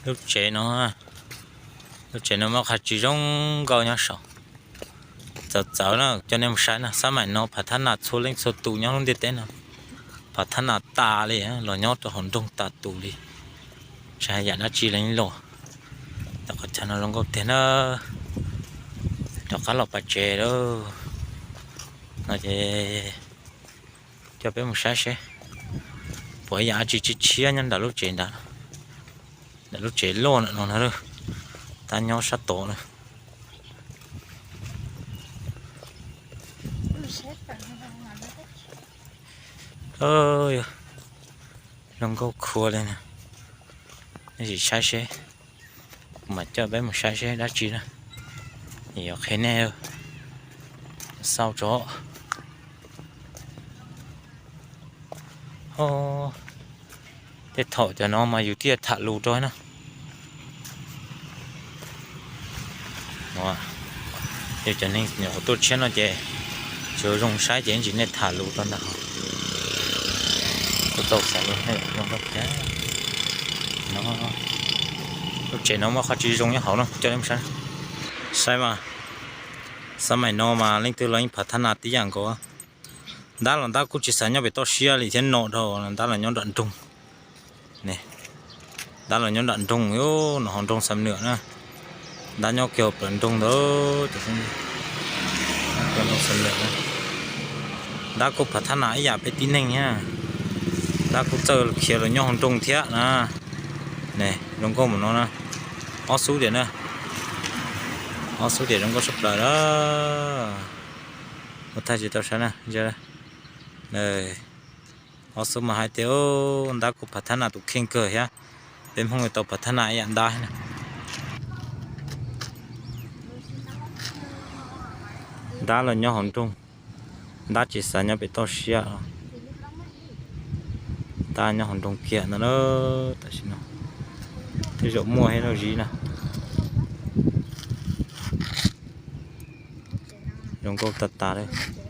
Lub tsev no, lub tsev no muaj qhov tsis zoo nkauj nyob saum. Txawv txawv na, coj nej mus saib na, xab maim no phav thab nas txhua leej txhua tus nyob lub ntiaj teb no, phav thab nas tas li, los nyob rau hauv nroog tas tus li. Tsis hais yam dab tsi li los. Tom qhov chaw no zoo nkauj tiag na. Rov qab los pas tsev lawm no ces coj peb mus saib seb puas yam dab tsi tshiab tshiab nyob nram lub tsev ntawd. Nram lub tsev loj no no, tab nyob sab tod na. Zoo nkauj khuav li na. Nej sim saib seb, kuv mam coj peb mus saib seb dab tsi na. Yuav qhia nej xauj tso. Tej thaum cov no mas yus thiaj tham lus rau na. Yog cov neeg nyuam qhuav tuaj tshiab no ces tsuas zoo saib ces ntsis nej tham lus rau ntag. Kuv tau xav lus, lub tsev no muaj qhov tsis zoo nyob hauv no, coj nej mus saib. Saib mas, xab maim no mas leej twg los yeej phav thab nas tib yam nkaus. Ntab los ntab kuj tsis xav nyob pem toj siab li thiab, no dhau ntab los nyob nram nroog. Ntab los nyob nram nroog, no hauv nroog Xam Nuam na. Ntab nyob kiag hauv plawv nroog ntawd. Ntab kuj phav thab nas ib yam peb tib neeg thiab. Ntab kuj txawj khiav los nyob hauv nroog thiab na. Ne, zoo nkauj mus no na. Ob xub diam na. Ob xub diam zoo nkauj sab plaws lawm. Ua thaij tsis tau saib na. Ob xub mas hais tias ntab kuj phav thab nas tus kheej kawg thiab. Peb Hmoob yuav tau phav thab nas ib yam ntab na. Ntab los nyob hauv nroog, ntab tsis xav nyob pem toj siab. Ntab nyob hauv nroog kiag ntawd na. Tam sim no tej zaum muaj thiab los zib na. Zoo nkauj tag tas li.